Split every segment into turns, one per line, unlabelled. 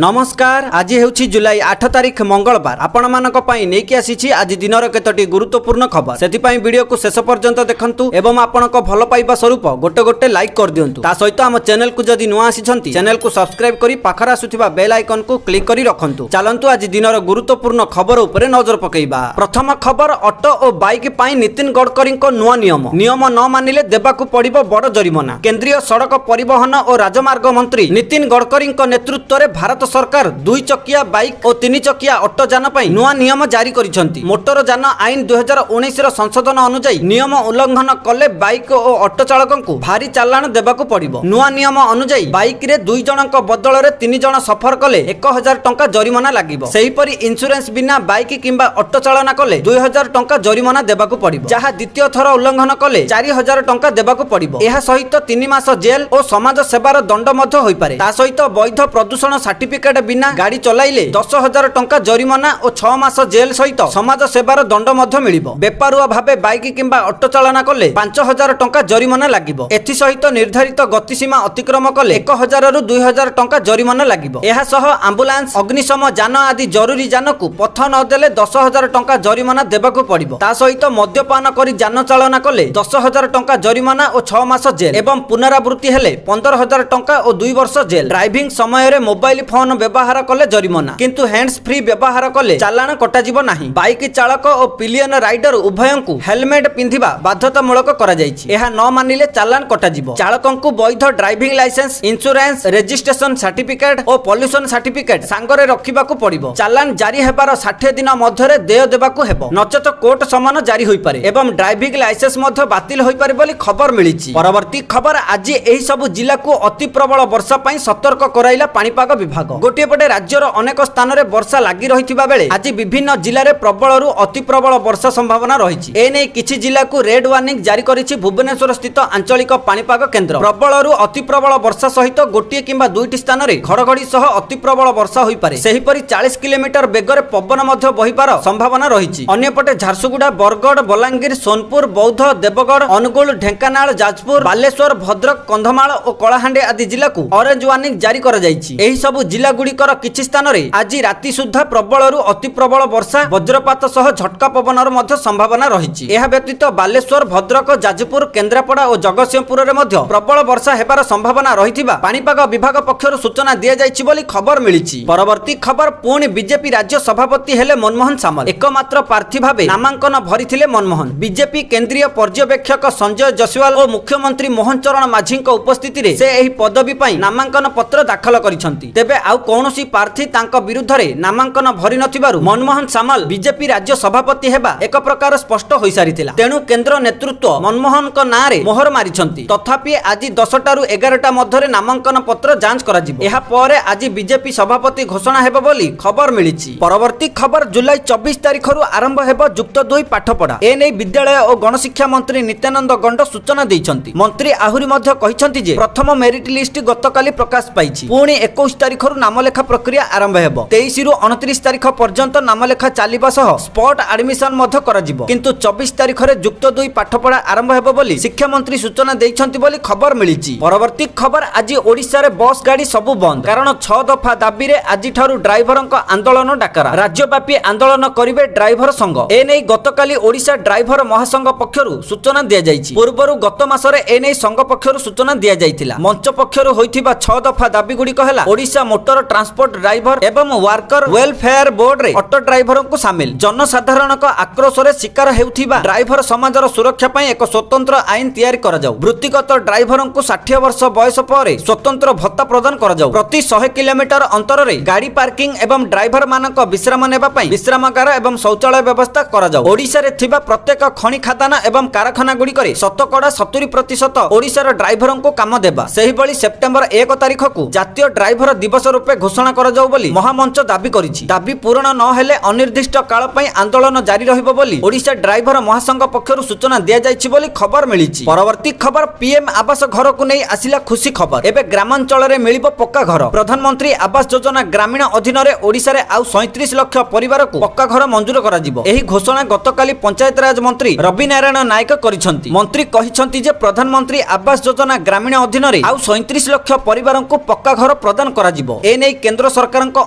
ନମସ୍କାର। ଆଜି ହେଉଛି ଜୁଲାଇ 8 ତାରିଖ, ମଙ୍ଗଳବାର। ଆପଣମାନଙ୍କ ପାଇଁ ନେଇକି ଆସିଛି ଆଜି ଦିନର କେତୋଟି ଗୁରୁତ୍ୱପୂର୍ଣ୍ଣ ଖବର। ସେଥିପାଇଁ ଭିଡ଼ିଓକୁ ଶେଷ ପର୍ଯ୍ୟନ୍ତ ଦେଖନ୍ତୁ ଏବଂ ଆପଣଙ୍କ ଭଲ ପାଇବା ସ୍ୱରୂପ ଗୋଟେ ଗୋଟେ ଲାଇକ୍ କରିଦିଅନ୍ତୁ। ତା ସହିତ ଆମ ଚ୍ୟାନେଲକୁ ଯଦି ନୂଆ ଆସିଛନ୍ତି, ଚ୍ୟାନେଲକୁ ସବସ୍କ୍ରାଇବ କରି ପାଖରେ ଆସୁଥିବା ବେଲ୍ ଆଇକନକୁ କ୍ଲିକ୍ କରି ରଖନ୍ତୁ। ଚାଲନ୍ତୁ, ଆଜି ଦିନର ଗୁରୁତ୍ୱପୂର୍ଣ୍ଣ ଖବର ଉପରେ ନଜର ପକାଇବା। ପ୍ରଥମ ଖବର, ଅଟୋ ଓ ବାଇକ୍ ପାଇଁ ନୀତିନ ଗଡ଼କରୀଙ୍କ ନୂଆ ନିୟମ। ନିୟମ ନ ମାନିଲେ ଦେବାକୁ ପଡ଼ିବ ବଡ଼ ଜରିମାନା। କେନ୍ଦ୍ରୀୟ ସଡ଼କ ପରିବହନ ଓ ରାଜମାର୍ଗ ମନ୍ତ୍ରୀ ନୀତିନ ଗଡ଼କରୀଙ୍କ ନେତୃତ୍ୱରେ ଭାରତ ସରକାର ଦୁଇ ଚକିଆ ବାଇକ୍ ଓ ତିନି ଚକିଆ ଅଟୋ ଯାନ ପାଇଁ ନୂଆ ନିୟମ ଜାରି କରିଛନ୍ତି। ମୋଟର ଯାନ ଆଇନ 2019ର ସଂଶୋଧନ ଅନୁଯାୟୀ ନିୟମ ଉଲ୍ଲଂଘନ କଲେ ବାଇକ୍ ଓ ଅଟୋ ଚାଳକଙ୍କୁ ଭାରି ଚାଲାଣ ଦେବାକୁ ପଡ଼ିବ। ନୂଆ ନିୟମ ଅନୁଯାୟୀ ବାଇକ୍ରେ ଦୁଇ ଜଣଙ୍କ ବଦଳରେ ତିନି ଜଣ ସଫର କଲେ 1000 ଟଙ୍କା ଜରିମାନା ଲାଗିବ। ସେହିପରି ଇନ୍ସୁରାନ୍ସ ବିନା ବାଇକ୍ କିମ୍ବା ଅଟୋ ଚାଳନା କଲେ 2000 ଟଙ୍କା ଜରିମାନା ଦେବାକୁ ପଡ଼ିବ, ଯାହା ଦ୍ୱିତୀୟ ଥର ଉଲ୍ଲଂଘନ କଲେ 4000 ଟଙ୍କା ଦେବାକୁ ପଡ଼ିବ। ଏହା ସହିତ 3 ମାସ ଜେଲ୍ ଓ ସମାଜ ସେବାର ଦଣ୍ଡ ମଧ୍ୟ ହୋଇପାରେ। ତା ସହିତ ବୈଧ ପ୍ରଦୂଷଣ ସାର୍ଟିଫିକେଟ ବିନା ଗାଡ଼ି ଚଲାଇଲେ 10,000 ଟଙ୍କା ଜରିମାନା ଓ 6 ମାସ ଜେଲ୍ ସହିତ ସମାଜ ସେବାର ଦଣ୍ଡ ମଧ୍ୟ ମିଳିବ। ବେପାରୁଆ ଭାବେ ବାଇକ୍ କିମ୍ବା ଅଟୋ ଚାଳନା କଲେ 5000 ଟଙ୍କା ଜରିମାନା ଲାଗିବ। ଏଥିସହିତ ନିର୍ଦ୍ଧାରିତ ଗତିସୀମା ଅତିକ୍ରମ କଲେ 1000ରୁ 2000 ଟଙ୍କା ଜରିମାନା ଲାଗିବ। ଏହା ସହ ଆମ୍ବୁଲାନ୍ସ, ଅଗ୍ନିଶମ ଯାନ ଆଦି ଜରୁରୀ ଯାନକୁ ପଥ ନ ଦେଲେ 10,000 ଟଙ୍କା ଜରିମାନା ଦେବାକୁ ପଡ଼ିବ। ତା ସହିତ ମଦ୍ୟପାନ କରି ଯାନ ଚାଳନା କଲେ 10,000 ଟଙ୍କା ଜରିମାନା ଓ 6 ମାସ ଜେଲ୍ ଏବଂ ପୁନରାବୃତ୍ତି ହେଲେ 15,000 ଟଙ୍କା ଓ 2 ବର୍ଷ ଜେଲ୍। ଡ୍ରାଇଭିଂ ସମୟରେ ମୋବାଇଲ ଫୋନ ବ୍ୟବହାର କଲେ ଜରିମାନା, କିନ୍ତୁ ହ୍ୟାଣ୍ଡସ୍ ଫ୍ରି ବ୍ୟବହାର କଲେ ଚାଲାଣ କଟାଯିବ ନାହିଁ। ବାଇକ୍ ଚାଳକ ଓ ପିଲିୟନ ରାଇଡର ଉଭୟଙ୍କୁ ହେଲମେଟ ପିନ୍ଧିବା ବାଧ୍ୟତାମୂଳକ କରାଯାଇଛି। ଏହା ନ ମାନିଲେ ଚାଲାଣ କଟାଯିବ। ଚାଳକଙ୍କୁ ବୈଧ driving licence, insurance, registration certificate ଓ ପଲ୍ୟୁସନ ସାର୍ଟିଫିକେଟ ସାଙ୍ଗରେ ରଖିବାକୁ ପଡ଼ିବ। ଚାଲାଣ ଜାରି ହେବାର 60 ଦିନ ମଧ୍ୟରେ ଦେୟ ଦେବାକୁ ହେବ, ନଚେତ କୋର୍ଟ ସମନ ଜାରି ହୋଇପାରେ ଏବଂ ଡ୍ରାଇଭିଂ ଲାଇସେନ୍ସ ମଧ୍ୟ ବାତିଲ ହୋଇପାରେ ବୋଲି ଖବର ମିଳିଛି। ପରବର୍ତ୍ତୀ ଖବର, ଆଜି ଏହି ସବୁ ଜିଲ୍ଲାକୁ ଅତି ପ୍ରବଳ ବର୍ଷା ପାଇଁ ସତର୍କ କରାଇଲା ପାଣିପାଗ ବିଭାଗ। ଗୋଟିଏ ପଟେ ରାଜ୍ୟର ଅନେକ ସ୍ଥାନରେ ବର୍ଷା ଲାଗି ରହିଥିବା ବେଳେ ଆଜି ବିଭିନ୍ନ ଜିଲ୍ଲାରେ ପ୍ରବଳରୁ ଅତି ପ୍ରବଳ ବର୍ଷା ସମ୍ଭାବନା ରହିଛି। ଏନେଇ କିଛି ଜିଲ୍ଲାକୁ ରେଡ୍ ୱାର୍ଣ୍ଣିଂ ଜାରି କରିଛି ଭୁବନେଶ୍ୱର ସ୍ଥିତ ଆଞ୍ଚଳିକ ପାଣିପାଗ କେନ୍ଦ୍ର। ପ୍ରବଳରୁ ଅତି ପ୍ରବଳ ବର୍ଷା ସହିତ ଗୋଟିଏ କିମ୍ବା ଦୁଇଟି ସ୍ଥାନରେ ଘଡ଼ଘଡ଼ି ସହ ଅତି ପ୍ରବଳ ବର୍ଷା ହୋଇପାରେ। ସେହିପରି 40 କିଲୋମିଟର ବେଗରେ ପବନ ମଧ୍ୟ ବହିବାର ସମ୍ଭାବନା ରହିଛି। ଅନ୍ୟପଟେ ଝାରସୁଗୁଡ଼ା, ବରଗଡ଼, ବଲାଙ୍ଗୀର, ସୋନପୁର, ବୌଦ୍ଧ, ଦେବଗଡ଼, ଅନୁଗୁଳ, ଢେଙ୍କାନାଳ, ଯାଜପୁର, ବାଲେଶ୍ୱର, ଭଦ୍ରକ, କନ୍ଧମାଳ ଓ କଳାହାଣ୍ଡି ଆଦି ଜିଲ୍ଲାକୁ ଅରେଞ୍ଜ ୱାର୍ଣ୍ଣିଂ ଜାରି କରାଯାଇଛି। ଏହି ସବୁ ଜିଲ୍ଲାଗୁଡ଼ିକର କିଛି ସ୍ଥାନରେ ଆଜି ରାତି ସୁଦ୍ଧା ପ୍ରବଳରୁ ଅତି ପ୍ରବଳ ବର୍ଷା, ବଜ୍ରପାତ ସହ ଝଟକା ପବନର ମଧ୍ୟ ସମ୍ଭାବନା ରହିଛି। ଏହା ବ୍ୟତୀତ ବାଲେଶ୍ୱର, ଭଦ୍ରକ, ଯାଜପୁର, କେନ୍ଦ୍ରାପଡ଼ା ଓ ଜଗତସିଂହପୁରରେ ମଧ୍ୟ ପ୍ରବଳ ବର୍ଷା ହେବାର ସମ୍ଭାବନା ରହିଥିବା ପାଣିପାଗ ବିଭାଗ ପକ୍ଷରୁ ସୂଚନା ଦିଆଯାଇଛି ବୋଲି ଖବର ମିଳିଛି। ପରବର୍ତ୍ତୀ ଖବର, ପୁଣି ବିଜେପି ରାଜ୍ୟ ସଭାପତି ହେଲେ ମନମୋହନ ସାମଲ। ଏକମାତ୍ର ପ୍ରାର୍ଥୀ ଭାବେ ନାମାଙ୍କନ ଭରିଥିଲେ ମନମୋହନ। ବିଜେପି କେନ୍ଦ୍ରୀୟ ପର୍ଯ୍ୟବେକ୍ଷକ ସଞ୍ଜୟ ଜସୱାଲ ଓ ମୁଖ୍ୟମନ୍ତ୍ରୀ ମୋହନ ଚରଣ ମାଝୀଙ୍କ ଉପସ୍ଥିତିରେ ସେ ଏହି ପଦବୀ ପାଇଁ ନାମାଙ୍କନ ପତ୍ର ଦାଖଲ କରିଛନ୍ତି। ତେବେ ଆଉ କୌଣସି ପ୍ରାର୍ଥୀ ତାଙ୍କ ବିରୁଦ୍ଧରେ ନାମାଙ୍କନ ଭରି ନଥିବାରୁ ମନମୋହନ ସାମଲ ବିଜେପି ରାଜ୍ୟ ସଭାପତି ହେବା ଏକ ପ୍ରକାର ସ୍ପଷ୍ଟ ହୋଇସାରିଥିଲା। ତେଣୁ କେନ୍ଦ୍ର ନେତୃତ୍ୱ ମନମୋହନଙ୍କ ନାଁରେ ମୋହର ମାରିଛନ୍ତି। ତଥାପି ଆଜି 10ଟାରୁ 11ଟା ମଧ୍ୟରେ ନାମାଙ୍କନ ପତ୍ର ଯାଞ୍ଚ କରାଯିବ। ଏହା ପରେ ଆଜି ବିଜେପି ସଭାପତି ଘୋଷଣା ହେବ ବୋଲି ଖବର ମିଳିଛି। ପରବର୍ତ୍ତୀ ଖବର, ଜୁଲାଇ 24 ତାରିଖରୁ ଆରମ୍ଭ ହେବ ଯୁକ୍ତ 2 ପାଠପଢା। ଏନେଇ ବିଦ୍ୟାଳୟ ଓ ଗଣଶିକ୍ଷା ମନ୍ତ୍ରୀ ନିତ୍ୟାନନ୍ଦ ଗଣ୍ଡ ସୂଚନା ଦେଇଛନ୍ତି। ମନ୍ତ୍ରୀ ଆହୁରି ମଧ୍ୟ କହିଛନ୍ତି ଯେ ପ୍ରଥମ ମେରିଟ ଲିଷ୍ଟ ଗତକାଲି ପ୍ରକାଶ ପାଇଛି। ପୁଣି 21 ତାରିଖରୁ ନାମଲେଖା ପ୍ରକ୍ରିୟା ଆରମ୍ଭ ହେବ। 23ରୁ 29 ତାରିଖ ପର୍ଯ୍ୟନ୍ତ ନାମଲେଖା ଚାଲିବା ସହ ସ୍ପଟ ଆଡମିସନ ମଧ୍ୟ କରାଯିବ। କିନ୍ତୁ 24 ତାରିଖରେ ଯୁକ୍ତ 2 ପାଠପଢା ଆରମ୍ଭ ହେବ ବୋଲି ଶିକ୍ଷାମନ୍ତ୍ରୀ ସୂଚନା ଦେଇଛନ୍ତି ବୋଲି ଖବର ମିଳିଛି। ପରବର୍ତ୍ତୀ ଖବର, ଆଜି ଓଡ଼ିଶାରେ ବସ୍ ଗାଡି ସବୁ ବନ୍ଦ। କାରଣ 6 ଦଫା ଦାବିରେ ଆଜିଠାରୁ ଡ୍ରାଇଭରଙ୍କ ଆନ୍ଦୋଳନ ଡାକରା। ରାଜ୍ୟବ୍ୟାପୀ ଆନ୍ଦୋଳନ କରିବେ ଡ୍ରାଇଭର ସଂଘ। ଏନେଇ ଗତକାଲି ଓଡ଼ିଶା ଡ୍ରାଇଭର ମହାସଂଘ ପକ୍ଷରୁ ସୂଚନା ଦିଆଯାଇଛି। ପୂର୍ବରୁ ଗତ ମାସରେ ଏନେଇ ସଂଘ ପକ୍ଷରୁ ସୂଚନା ଦିଆଯାଇଥିଲା। ମଞ୍ଚ ପକ୍ଷରୁ ହୋଇଥିବା 6 ଦଫା ଦାବି ଗୁଡ଼ିକ ହେଲା ଓଡ଼ିଶା ମୋଟର ଟ୍ରାନ୍ସପୋର୍ଟ ଡ୍ରାଇଭର ଏବଂ ୱାର୍କର ୱେଲଫେୟାର ବୋର୍ଡରେ ଅଟୋ ଡ୍ରାଇଭରଙ୍କୁ ସାମିଲ, ଜନସାଧାରଣଙ୍କ ଆକ୍ରୋଶରେ ଶିକାର ହେଉଥିବା ଡ୍ରାଇଭର ସମାଜର ସୁରକ୍ଷା ପାଇଁ ଏକ ସ୍ୱତନ୍ତ୍ର ଆଇନ ତିଆରି କରାଯାଉ, ବୃତ୍ତିଗତ ଡ୍ରାଇଭରଙ୍କୁ 60 ବର୍ଷ ବୟସ ପରେ ସ୍ୱତନ୍ତ୍ର ଭତ୍ତା ପ୍ରଦାନ କରାଯାଉ, ପ୍ରତି 100 କିଲୋମିଟର ଅନ୍ତରରେ ଗାଡି ପାର୍କିଂ ଏବଂ ଡ୍ରାଇଭର ମାନଙ୍କ ବିଶ୍ରାମ ନେବା ପାଇଁ ବିଶ୍ରାମାଗାର ଏବଂ ଶୌଚାଳୟ ବ୍ୟବସ୍ଥା କରାଯାଉ, ଓଡ଼ିଶାରେ ଥିବା ପ୍ରତ୍ୟେକ ଖଣି ଖାଦାନ ଏବଂ କାରଖାନା ଗୁଡ଼ିକରେ ଶତକଡ଼ା 70% ଓଡ଼ିଶାର ଡ୍ରାଇଭରଙ୍କୁ କାମ ଦେବା, ସେହିଭଳି ସେପ୍ଟେମ୍ବର 1 ତାରିଖକୁ ଜାତୀୟ ଡ୍ରାଇଭର ଦିବସ ରୂପେ ଘୋଷଣା କରାଯାଉ ବୋଲି ମହାମଞ୍ଚ ଦାବି କରିଛି। ଦାବି ପୂରଣ ନ ହେଲେ ଅନିର୍ଦ୍ଦିଷ୍ଟ କାଳ ପାଇଁ ଆନ୍ଦୋଳନ ଜାରି ରହିବ ବୋଲି ଓଡ଼ିଶା ଡ୍ରାଇଭର ମହାସଂଘ ପକ୍ଷରୁ ସୂଚନା ଦିଆଯାଇଛି ବୋଲି ଖବର ମିଳିଛି। ପରବର୍ତ୍ତୀ ଖବର, ପିଏମ୍ ଆବାସ ଘରକୁ ନେଇ ଆସିଲା ଖୁସି ଖବର। ଏବେ ଗ୍ରାମାଞ୍ଚଳରେ ମିଳିବ ପକ୍କା ଘର। ପ୍ରଧାନମନ୍ତ୍ରୀ ଆବାସ ଯୋଜନା ଗ୍ରାମୀଣ ଅଧୀନରେ ଓଡ଼ିଶାରେ ଆଉ 37 ଲକ୍ଷ ପରିବାରକୁ ପକ୍କା ଘର ମଞ୍ଜୁର କରାଯିବ। ଏହି ଘୋଷଣା ଗତକାଲି ପଞ୍ଚାୟତରାଜ ମନ୍ତ୍ରୀ ରବି ନାରାୟଣ ନାୟକ କରିଛନ୍ତି। ମନ୍ତ୍ରୀ କହିଛନ୍ତି ଯେ ପ୍ରଧାନମନ୍ତ୍ରୀ ଆବାସ ଯୋଜନା ଗ୍ରାମୀଣ ଅଧୀନରେ ଆଉ 37 ଲକ୍ଷ ପରିବାରଙ୍କୁ ପକ୍କା ଘର ପ୍ରଦାନ କରାଯିବ। ଏନେଇ କେନ୍ଦ୍ର ସରକାରଙ୍କ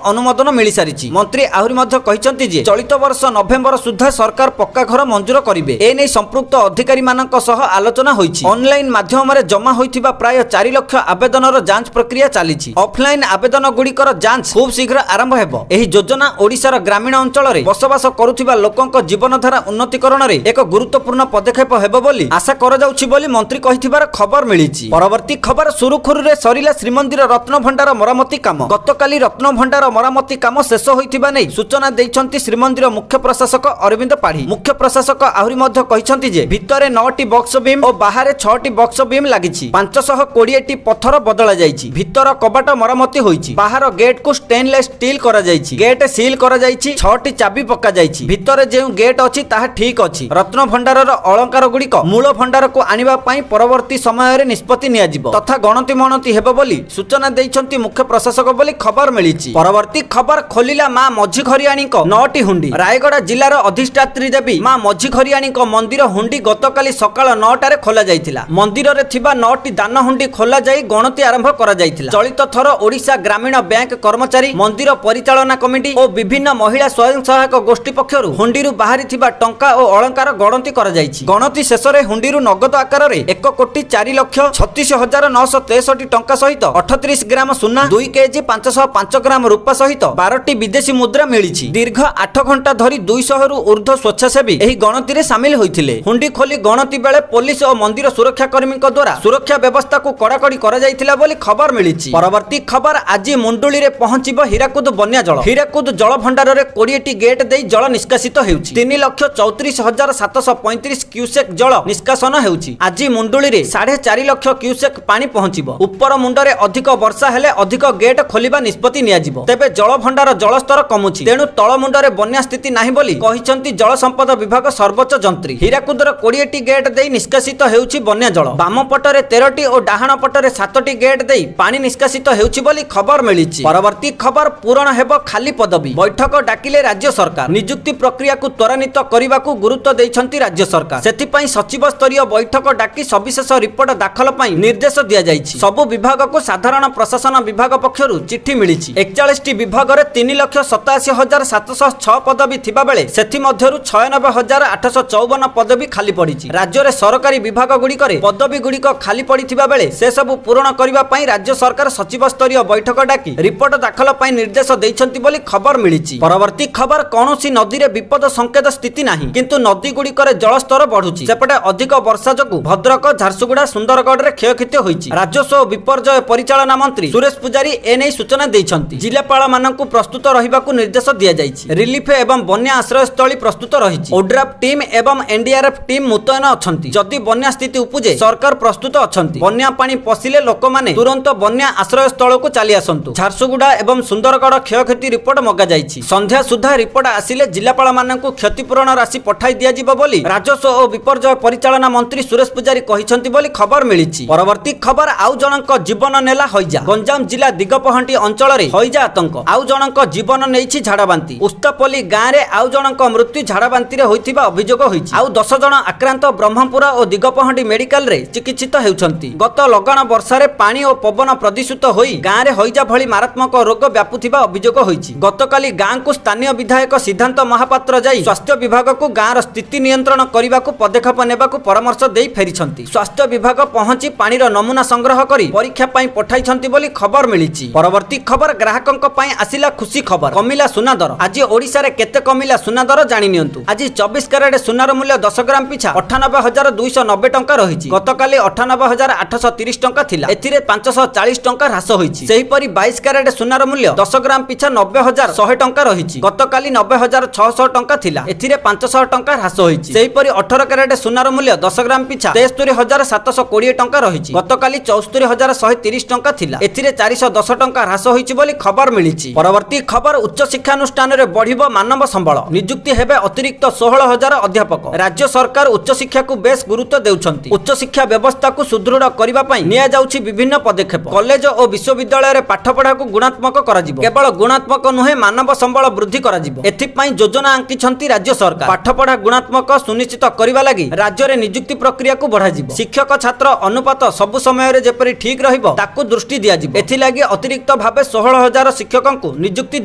ଅନୁମୋଦନ ମିଳିସାରିଛି। ମନ୍ତ୍ରୀ ଆହୁରି ମଧ୍ୟ କହିଛନ୍ତି ଯେ ଚଳିତ ବର୍ଷ ନଭେମ୍ବର ସୁଦ୍ଧା ସରକାର ପକ୍କା ଘର ମଞ୍ଜୁର କରିବେ। ଏନେଇ ସମ୍ପୃକ୍ତ ଅଧିକାରୀମାନଙ୍କ ସହ ଆଲୋଚନା ହୋଇଛି। ଅନଲାଇନ ମାଧ୍ୟମରେ ଜମା ହୋଇଥିବା ପ୍ରାୟ 4 ଲକ୍ଷ ଆବେଦନର ଯାଞ୍ଚ ପ୍ରକ୍ରିୟା ଚାଲିଛି। ଅଫଲାଇନ ଆବେଦନ ଗୁଡ଼ିକର ଯାଞ୍ଚ ଖୁବ୍ ଶୀଘ୍ର ଆରମ୍ଭ ହେବ। ଏହି ଯୋଜନା ଓଡ଼ିଶାର ଗ୍ରାମୀଣ ଅଞ୍ଚଳରେ ବସବାସ କରୁଥିବା ଲୋକଙ୍କ ଜୀବନଧାରା ଉନ୍ନତିକରଣରେ ଏକ ଗୁରୁତ୍ୱପୂର୍ଣ୍ଣ ପଦକ୍ଷେପ ହେବ ବୋଲି ଆଶା କରାଯାଉଛି ବୋଲି ମନ୍ତ୍ରୀ କହିଥିବାର ଖବର ମିଳିଛି। ପରବର୍ତ୍ତୀ ଖବର, ସୁରୁଖୁରୁରେ ସରିଲା ଶ୍ରୀମନ୍ଦିର ରତ୍ନଭଣ୍ଡାର ମରାମତି କାମ। ଗତକାଲି ରତ୍ନଭଣ୍ଡାର ମରାମତି କାମ ଶେଷ ହୋଇଥିବା ନେଇ ସୂଚନା ଦେଇଛନ୍ତି ଶ୍ରୀମନ୍ଦିର ମୁଖ୍ୟ ପ୍ରଶାସକ ଅରବିନ୍ଦ ପାଢ଼ୀ। ମୁଖ୍ୟ ପ୍ରଶାସକ ଆହୁରି ମଧ୍ୟ କହିଛନ୍ତି ଯେ ଭିତରେ ନଅଟି ବକ୍ସ ବିମ୍ ଓ ବାହାରେ ଛଅଟି ବକ୍ସ ବିମ୍ ଲାଗିଛି। 520ଟି ପଥର ବଦଳା ଯାଇଛି। ଭିତର କବାଟ ମରାମତି ହୋଇଛି। ବାହାର ଗେଟ୍କୁ ଷ୍ଟେନଲେସ୍ ଷ୍ଟିଲ୍ କରାଯାଇଛି। ଗେଟ୍ ସିଲ୍ କରାଯାଇଛି। ଛଅଟି ଚାବି ପକାଯାଇଛି। ଭିତରେ ଯେଉଁ ଗେଟ୍ ଅଛି, ତାହା ଠିକ୍ ଅଛି। ରତ୍ନଭଣ୍ଡାରର ଅଳଙ୍କାର ଗୁଡ଼ିକ ମୂଳ ଭଣ୍ଡାରକୁ ଆଣିବା ପାଇଁ ପରବର୍ତ୍ତୀ ସମୟରେ ନିଷ୍ପତ୍ତି ନିଆଯିବ ତଥା ଗଣତି ମଣତି ହେବ ବୋଲି ସୂଚନା ଦେଇଛନ୍ତି ମୁଖ୍ୟ ପ୍ରଶାସକ ବୋଲି ଖବର ମିଳିଛି। ପରବର୍ତ୍ତୀ ଖବର, ଖୋଲିଲା ମା ମଝିଘରିଆଣୀଙ୍କ ନଅଟି ହୁଣ୍ଡି। ରାୟଗଡ଼ା ଜିଲ୍ଲାର ଅଧିଷ୍ଠାତ୍ରୀ ଦେବୀ ମା ମଝିଘରିଆଣୀଙ୍କ ମନ୍ଦିର ହୁଣ୍ଡି ଗତକାଲି ସକାଳ 9ଟାରେ ଖୋଲା ଯାଇଥିଲା। ମନ୍ଦିରରେ ଥିବା ନଅଟି ଦାନ ହୁଣ୍ଡି ଖୋଲାଯାଇ ଗଣତି ଆରମ୍ଭ କରାଯାଇଥିଲା। ଚଳିତ ଥର ଓଡ଼ିଶା ଗ୍ରାମୀଣ ବ୍ୟାଙ୍କ କର୍ମଚାରୀ, ମନ୍ଦିର ପରିଚାଳନା କମିଟି ଓ ବିଭିନ୍ନ ମହିଳା ସ୍ୱୟଂ ସହାୟକ ଗୋଷ୍ଠୀ ପକ୍ଷରୁ ହୁଣ୍ଡିରୁ ବାହାରିଥିବା ଟଙ୍କା ଓ ଅଳଙ୍କାର ଗଣତି କରାଯାଇଛି। ଗଣତି ଶେଷରେ ହୁଣ୍ଡିରୁ ନଗଦ ଆକାରରେ 1,04,36,963 ଟଙ୍କା ସହିତ 38 ଗ୍ରାମ ସୁନା, 2 କେଜି 505 ଗ୍ରାମ ରୂପା ସହିତ 12ଟି ବିଦେଶୀ ମୁଦ୍ରା ମିଳିଛି। ଦୀର୍ଘ 8 ଘଣ୍ଟା ଧରି 200ରୁ ଉର୍ଦ୍ଧ୍ୱ ସ୍ୱେଚ୍ଛାସେବୀ ଏହି ଗଣତିରେ ସାମିଲ ହୋଇଥିଲେ। ହୁଣ୍ଡି ଖୋଲି ଗଣତି ବେଳେ ପୋଲିସ ଓ ମନ୍ଦିର ସୁରକ୍ଷା କର୍ମୀଙ୍କ ଦ୍ୱାରା ସୁରକ୍ଷା ବ୍ୟବସ୍ଥାକୁ କଡ଼ାକଡ଼ି କରାଯାଇଥିଲା ବୋଲି ଖବର ମିଳିଛି। ପରବର୍ତ୍ତୀ ଖବର, ଆଜି ମୁଣ୍ଡୁଳିରେ ପହଞ୍ଚିବ ହୀରାକୁଦ ବନ୍ୟା ଜଳ। ହୀରାକୁଦ ଜଳଭଣ୍ଡାରରେ 20ଟି ଗେଟ୍ ଦେଇ ଜଳ ନିଷ୍କାସିତ ହେଉଛି। 3,34,735 କ୍ୟୁସେକ୍ ଜଳ ନିଷ୍କାସନ ହେଉଛି। ଆଜି ମୁଣ୍ଡୁଳିରେ 4.5 ଲକ୍ଷ କ୍ୟୁସେକ୍ ପାଣି ପହଞ୍ଚିବ। ଉପର ମୁଣ୍ଡରେ ଅଧିକ ବର୍ଷା ହେଲେ ଅଧିକ ଗେଟ୍ ଖୋଲିବା ନିଷ୍ପତ୍ତି ନିଆଯିବ। ତେବେ ଜଳଭଣ୍ଡାର ଜଳସ୍ତର କମୁଛି, ତେଣୁ ତଳ ମୁଣ୍ଡରେ ବନ୍ୟା ସ୍ଥିତି ନାହିଁ ବୋଲି କହିଛନ୍ତି ଜଳ ସମ୍ପଦ ବିଭାଗ ସର୍ବୋଚ୍ଚ ଯନ୍ତ୍ରୀ। ହୀରାକୁଦର 20ଟି ଗେଟ୍ ଦେଇ ନିଷ୍କାସିତ ହେଉଛି ବନ୍ୟା ଜଳ। ବାମ ପଟରେ 13ଟି ଓ ଡାହାଣ ପଟରେ ସାତଟି ଗେଟ୍ ଦେଇ ପାଣି ନିଷ୍କାସିତ ହେଉଛି ବୋଲି ଖବର ମିଳିଛି। ପରବର୍ତ୍ତୀ ଖବର, ପୂରଣ ହେବ ଖାଲି ପଦବୀ। ବୈଠକ ଡାକିଲେ ରାଜ୍ୟ ସରକାର। ନିଯୁକ୍ତି ପ୍ରକ୍ରିୟାକୁ ତ୍ୱରାନ୍ୱିତ କରିବାକୁ ଗୁରୁତ୍ୱ ଦେଇଛନ୍ତି ରାଜ୍ୟ ସରକାର। ସେଥିପାଇଁ ସଚିବ ସ୍ତରୀୟ ବୈଠକ ଡାକି ସବିଶେଷ ରିପୋର୍ଟ ଦାଖଲ ପାଇଁ ନିର୍ଦ୍ଦେଶ ଦିଆଯାଇଛି। ସବୁ ବିଭାଗକୁ ସାଧାରଣ ପ୍ରଶାସନ ବିଭାଗ ପକ୍ଷରୁ ଚିଠି ମିଳିଛି। 41ଟି ବିଭାଗରେ 3,87,706 ପଦବୀ ଥିବାବେଳେ ସେଥିମଧ୍ୟରୁ 96,854 ପଦବୀ ଖାଲି ପଡ଼ିଛି। ରାଜ୍ୟରେ ସରକାରୀ ବିଭାଗ ଗୁଡ଼ିକରେ ପଦବୀ ଗୁଡ଼ିକ ଖାଲି ପଡ଼ିଥିବା ବେଳେ ସେସବୁ ପୂରଣ କରିବା ପାଇଁ ରାଜ୍ୟ ସରକାର ସଚିବ ସ୍ତରୀୟ ବୈଠକ ଡାକି ରିପୋର୍ଟ ଦାଖଲ ପାଇଁ ନିର୍ଦ୍ଦେଶ ଦେଇଛନ୍ତି ବୋଲି ଖବର ମିଳିଛି। ପରବର୍ତ୍ତୀ ଖବର, କୌଣସି ନଦୀରେ ବିପଦ ସଂକେତ ସ୍ଥିତି ନାହିଁ, କିନ୍ତୁ ନଦୀ ଗୁଡ଼ିକରେ ଜଳସ୍ତର ବଢୁଛି। ସେପଟେ ଅଧିକ ବର୍ଷା ଯୋଗୁଁ ଭଦ୍ରକ, ଝାରସୁଗୁଡ଼ା, ସୁନ୍ଦରଗଡ଼ରେ କ୍ଷୟକ୍ଷତି ହୋଇଛି। ରାଜସ୍ୱ ଓ ବିପର୍ଯ୍ୟୟ ପରିଚାଳନା ମନ୍ତ୍ରୀ ସୁରେଶ ପୂଜାରୀ ଏନେଇ ସୂଚନା ଦେଇଛନ୍ତି। ଜିଲ୍ଲାପାଳମାନଙ୍କୁ ପ୍ରସ୍ତୁତ ରହିବାକୁ ନିର୍ଦ୍ଦେଶ ଦିଆଯାଇଛି। ରିଲିଫ ଏବଂ ବନ୍ୟା ଆଶ୍ରୟସ୍ଥଳୀ ପ୍ରସ୍ତୁତ ରହିଛି। ଓଡ୍ରାଫ ଟିମ୍ ଏବଂ ଏନଡିଆରଏଫ ଟିମ୍ ମୁତୟନ ଅଛନ୍ତି। ଯଦି ବନ୍ୟା ସ୍ଥିତି ଉପୁଜେ, ସରକାର ପ୍ରସ୍ତୁତ ଅଛନ୍ତି। ବନ୍ୟା ପାଣି ପଶିଲେ ଲୋକମାନେ ତୁରନ୍ତ ବନ୍ୟା ଆଶ୍ରୟସ୍ଥଳକୁ ଚାଲି ଆସନ୍ତୁ। ଝାରସୁଗୁଡ଼ା ଏବଂ ସୁନ୍ଦରଗଡ଼ କ୍ଷୟକ୍ଷତି ରିପୋର୍ଟ ମଗାଯାଇଛି। ସନ୍ଧ୍ୟା ସୁଦ୍ଧା ରିପୋର୍ଟ ଆସିଲେ ଜିଲ୍ଲାପାଳମାନଙ୍କୁ କ୍ଷତିପୂରଣ ରାଶି ପଠାଇ ଦିଆଯିବ ବୋଲି ରାଜସ୍ୱ ଓ ବିପର୍ଯ୍ୟୟ ପରିଚାଳନା ମନ୍ତ୍ରୀ ସୁରେଶ ପୂଜାରୀ କହିଛନ୍ତି ବୋଲି ଖବର ମିଳିଛି। ପରବର୍ତ୍ତୀ ଖବର, ଆଉ ଜଣଙ୍କ ଜୀବନ ନେଲା ହଇଜା। ଗଞ୍ଜାମ ଜିଲ୍ଲା ଦିଗପହଣ୍ଡି ଅଞ୍ଚଳରେ ହଇଜା ଆତଙ୍କ। ଆଉ ଜଣଙ୍କ ଜୀବନ ନେଇଛି ଝାଡ଼ାବାନ୍ତି। ଉସ୍ତାପଲ୍ଲୀ ଗାଁରେ ଆଉ ଜଣଙ୍କ ମୃତ୍ୟୁ ଝାଡ଼ାବାନ୍ତିରେ ହୋଇଥିବା ଅଭିଯୋଗ ହୋଇଛି। ଆଉ 10 ଜଣ ଆକ୍ରାନ୍ତ ବ୍ରହ୍ମପୁର ଓ ଦିଗପହଣ୍ଡି ମେଡିକାଲରେ ଚିକିତ୍ସିତ ହେଉଛନ୍ତି। ଗତ ଲଗାଣ ବର୍ଷାରେ ପାଣି ଓ ପବନ ପ୍ରଦୂଷିତ ହୋଇ ଗାଁରେ ହଇଜା ଭଳି ମାରାତ୍ମକ ରୋଗ ବ୍ୟାପୁଥିବା ଅଭିଯୋଗ ହୋଇଛି। ଗତକାଲି ଗାଁକୁ ସ୍ଥାନୀୟ ବିଧାୟକ ସିଦ୍ଧାନ୍ତ ମହାପାତ୍ର ଯାଇ ସ୍ୱାସ୍ଥ୍ୟ ବିଭାଗକୁ ଗାଁର ସ୍ଥିତି ନିୟନ୍ତ୍ରଣ କରିବାକୁ ପଦକ୍ଷେପ ନେବାକୁ ପରାମର୍ଶ ଦେଇ ଫେରିଛନ୍ତି। ସ୍ୱାସ୍ଥ୍ୟ ବିଭାଗ ପହଞ୍ଚି ପାଣିର ନମୁନା ସଂଗ୍ରହ କରି ପରୀକ୍ଷା ପାଇଁ ପଠାଇଛନ୍ତି ବୋଲି ଖବର ମିଳିଛି। ପରବର୍ତ୍ତୀ ଖବର, ଗ୍ରାହକଙ୍କ ପାଇଁ ଆସିଲା ଖୁସି ଖବର। କମିଲା ସୁନା ଦର। ଆଜି ଓଡ଼ିଶାରେ କେତେ କମିଲା ସୁନା ଦର ଜାଣି ନିଅନ୍ତୁ। ଆଜି 24 କ୍ୟାରେଟ ସୁନାର ମୂଲ୍ୟ 10 ଗ୍ରାମ ପିଛା 98,290 ଟଙ୍କା ରହିଛି। ଗତକାଲି 98,830 ଟଙ୍କା ଥିଲା। ଏଥିରେ 540 ଟଙ୍କା ହ୍ରାସ ହୋଇଛି। ସେହିପରି 22 କ୍ୟାରେଟ ସୁନାର ମୂଲ୍ୟ 10 ଗ୍ରାମ ପିଛା 90,100 ଟଙ୍କା ରହିଛି। ଗତକାଲି 90,600 ଟଙ୍କା ଥିଲା। ଏଥିରେ 500 ଟଙ୍କା ହ୍ରାସ ହୋଇଛି। ସେହିପରି 18 କ୍ୟାରେଟ ସୁନାର ମୂଲ୍ୟ 10 ଗ୍ରାମ ପିଛା 73,720 ଟଙ୍କା ରହିଛି। ଗତକାଲି 74,130 ଟଙ୍କା ଥିଲା। ଏଥିରେ 410 ଟଙ୍କା ହ୍ରାସ ହୋଇଛି ବୋଲି ଖବର ମିଳିଛି। ପରବର୍ତ୍ତୀ ଖବର, ଉଚ୍ଚ ଶିକ୍ଷାନୁଷ୍ଠାନରେ ବଢିବ ମାନବ ସମ୍ବଳ। ନିଯୁକ୍ତି ହେବେ ଅତିରିକ୍ତ 16,000 ଅଧ୍ୟାପକ। ରାଜ୍ୟ ସରକାର ଉଚ୍ଚଶିକ୍ଷାକୁ ବେଶ ଗୁରୁତ୍ୱ ଦେଉଛନ୍ତି। ଉଚ୍ଚଶିକ୍ଷା ବ୍ୟବସ୍ଥାକୁ ସୁଦୃଢ଼ କରିବା ପାଇଁ ନିଆଯାଉଛି ବିଭିନ୍ନ ପଦକ୍ଷେପ। କଲେଜ ଓ ବିଶ୍ୱବିଦ୍ୟାଳୟରେ ପାଠପଢ଼ାକୁ ଗୁଣାତ୍ମକ କରାଯିବ। କେବଳ ଗୁଣାତ୍ମକ ନୁହେଁ, ମାନବ ସମ୍ବଳ ବୃଦ୍ଧି କରାଯିବ। ଏଥିପାଇଁ ଯୋଜନା ଆଙ୍କିଛନ୍ତି ରାଜ୍ୟ ସରକାର। ପାଠପଢ଼ା ଗୁଣାତ୍ମକ ସୁନିଶ୍ଚିତ କରିବା ଲାଗି ରାଜ୍ୟରେ ନିଯୁକ୍ତି ପ୍ରକ୍ରିୟାକୁ ବଢ଼ାଯିବ। ଶିକ୍ଷକ ଛାତ୍ର ଅନୁପାତ ସବୁ ସମୟରେ ଯେପରି ଠିକ୍ ରହିବ, ତାକୁ ଦୃଷ୍ଟି ଦିଆଯିବ। ଏଥିଲାଗି ଅତିରିକ୍ତ ଅତିରିକ୍ତ ଭାବେ 16,000 ଶିକ୍ଷକଙ୍କୁ ନିଯୁକ୍ତି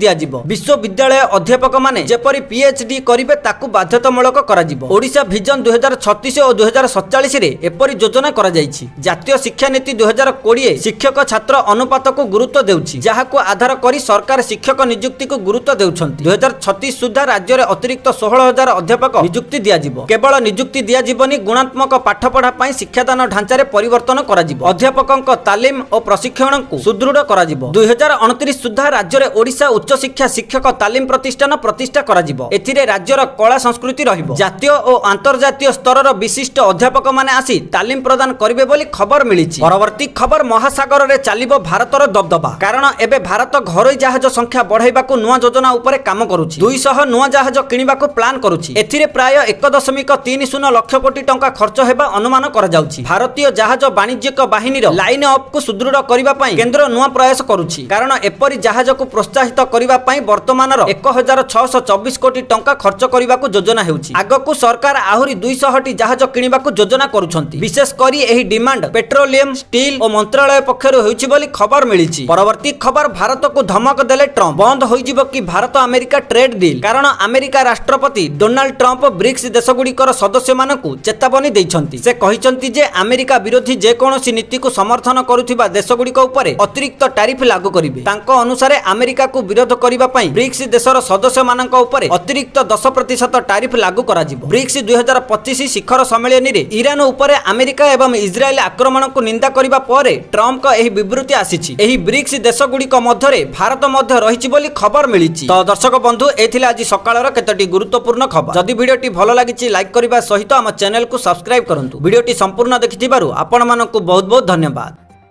ଦିଆଯିବ। ବିଶ୍ୱବିଦ୍ୟାଳୟ ଅଧ୍ୟାପକମାନେ ଯେପରି ପିଏଚଡି କରିବେ, ତାକୁ ବାଧ୍ୟତାମୂଳକ କରାଯିବ। ଓଡ଼ିଶା ଭିଜନ 2036 ଓ 2047ରେ ଏପରି ଯୋଜନା କରାଯାଇଛି। ଜାତୀୟ ଶିକ୍ଷାନୀତି 2020 ଶିକ୍ଷକ ଛାତ୍ର ଅନୁପାତକୁ ଗୁରୁତ୍ୱ ଦେଉଛି, ଯାହାକୁ ଆଧାର କରି ସରକାର ଶିକ୍ଷକ ନିଯୁକ୍ତିକୁ ଗୁରୁତ୍ୱ ଦେଉଛନ୍ତି। 2036 ସୁଦ୍ଧା ରାଜ୍ୟରେ ଅତିରିକ୍ତ 16,000 ଅଧ୍ୟାପକ ନିଯୁକ୍ତି ଦିଆଯିବ। କେବଳ ନିଯୁକ୍ତି ଦିଆଯିବନି, ଗୁଣାତ୍ମକ ପାଠପଢ଼ା ପାଇଁ ଶିକ୍ଷାଦାନ ଢାଞ୍ଚାରେ ପରିବର୍ତ୍ତନ କରାଯିବ। ଅଧ୍ୟାପକଙ୍କ ତାଲିମ ଓ ପ୍ରଶିକ୍ଷଣକୁ ସୁଦୃଢ଼ କରାଯିବ। 2029 ସୁଦ୍ଧା ରାଜ୍ୟରେ ଓଡ଼ିଶା ଉଚ୍ଚଶିକ୍ଷା ଶିକ୍ଷକ ତାଲିମ ପ୍ରତିଷ୍ଠାନ ପ୍ରତିଷ୍ଠା କରାଯିବ। ଏଥିରେ ରାଜ୍ୟର କଳା ସଂସ୍କୃତି ରହିବ। ଜାତୀୟ ଓ ଆନ୍ତର୍ଜାତୀୟ ସ୍ତରର ବିଶିଷ୍ଟ ଅଧ୍ୟାପକମାନେ ଆସି ତାଲିମ ପ୍ରଦାନ କରିବେ ବୋଲି ଖବର ମିଳିଛି। ପରବର୍ତ୍ତୀ ଖବର, ମହାସାଗରରେ ଚାଲିବ ଭାରତର ଦବଦବା। କାରଣ ଏବେ ଭାରତ ଘରୋଇ ଜାହାଜ ସଂଖ୍ୟା ବଢ଼ାଇବାକୁ ନୂଆ ଯୋଜନା ଉପରେ କାମ କରୁଛି। 200 ନୂଆ ଜାହାଜ କିଣିବାକୁ ପ୍ଲାନ୍ କରୁଛି। ଏଥିରେ ପ୍ରାୟ 1.30 ଲକ୍ଷ କୋଟି ଟଙ୍କା ଖର୍ଚ୍ଚ ହେବା ଅନୁମାନ କରାଯାଉଛି। ଭାରତୀୟ ଜାହାଜ ବାଣିଜ୍ୟିକ ବାହିନୀର ଲାଇନ୍ ଅପ୍କୁ ସୁଦୃଢ଼ କରିବା ପାଇଁ କେନ୍ଦ୍ର ନୂଆ ପ୍ରୟାସ କରୁଛି। କାରଣ ଏପରି ଜାହାଜକୁ ପ୍ରୋତ୍ସାହିତ କରିବା ପାଇଁ ବର୍ତ୍ତମାନର 1624 କୋଟି ଟଙ୍କା ଖର୍ଚ୍ଚ କରିବାକୁ ଯୋଜନା ହେଉଛି। ଆଗକୁ ସରକାର ଆହୁରି 200ଟି ଜାହାଜ କିଣିବାକୁ ଯୋଜନା କରୁଛନ୍ତି। ବିଶେଷ କରି ଏହି ଡିମାଣ୍ଡ ପେଟ୍ରୋଲିୟମ, ଷ୍ଟିଲ୍ ଓ ମନ୍ତ୍ରାଳୟ ପକ୍ଷରୁ ହେଉଛି ବୋଲି ଖବର ମିଳିଛି। ପରବର୍ତ୍ତୀ ଖବର, ଭାରତକୁ ଧମକ ଦେଲେ ଟ୍ରମ୍ପ, ବନ୍ଦ ହୋଇଯିବ କି ଭାରତ ଆମେରିକା ଟ୍ରେଡ୍ ଡିଲ୍? କାରଣ ଆମେରିକା ରାଷ୍ଟ୍ରପତି ଡୋନାଲ୍ଡ ଟ୍ରମ୍ପ ବ୍ରିକ୍ସ ଦେଶଗୁଡ଼ିକର ସଦସ୍ୟମାନଙ୍କୁ ଚେତାବନୀ ଦେଇଛନ୍ତି। ସେ କହିଛନ୍ତି ଯେ ଆମେରିକା ବିରୋଧୀ ଯେକୌଣସି ନୀତିକୁ ସମର୍ଥନ କରୁଥିବା ଦେଶଗୁଡ଼ିକ ଉପରେ ଅତିରିକ୍ତ ଟାରିଫ ଲାଗୁ କରିବେ। ତାଙ୍କ ଅନୁସାରେ ଆମେରିକାକୁ ବିରୋଧ କରିବା ପାଇଁ ବ୍ରିକ୍ସ ଦେଶର ସଦସ୍ୟମାନଙ୍କ ଉପରେ ଅତିରିକ୍ତ 10% ଟାରିଫ ଲାଗୁ କରାଯିବ। ବ୍ରିକ୍ସ 2025 ଶିଖର ସମ୍ମିଳନୀରେ ଇରାନ ଉପରେ ଆମେରିକା ଏବଂ ଇସ୍ରାଏଲ ଆକ୍ରମଣକୁ ନିନ୍ଦା କରିବା ପରେ ଟ୍ରମ୍ପଙ୍କ ଏହି ବିବୃତ୍ତି ଆସିଛି। ଏହି ବ୍ରିକ୍ସ ଦେଶଗୁଡ଼ିକ ମଧ୍ୟରେ ଭାରତ ମଧ୍ୟ ରହିଛି ବୋଲି ଖବର ମିଳିଛି। ତ ଦର୍ଶକ ବନ୍ଧୁ, ଏ ଥିଲା ଆଜି ସକାଳର କେତୋଟି ଗୁରୁତ୍ୱପୂର୍ଣ୍ଣ ଖବର। ଯଦି ଭିଡ଼ିଓଟି ଭଲ ଲାଗିଛି, ଲାଇକ୍ କରିବା ସହିତ ଆମ ଚ୍ୟାନେଲକୁ ସବସ୍କ୍ରାଇବ କରନ୍ତୁ। ଭିଡ଼ିଓଟି ସମ୍ପୂର୍ଣ୍ଣ ଦେଖିଥିବାରୁ ଆପଣମାନଙ୍କୁ ବହୁତ ବହୁତ ଧନ୍ୟବାଦ।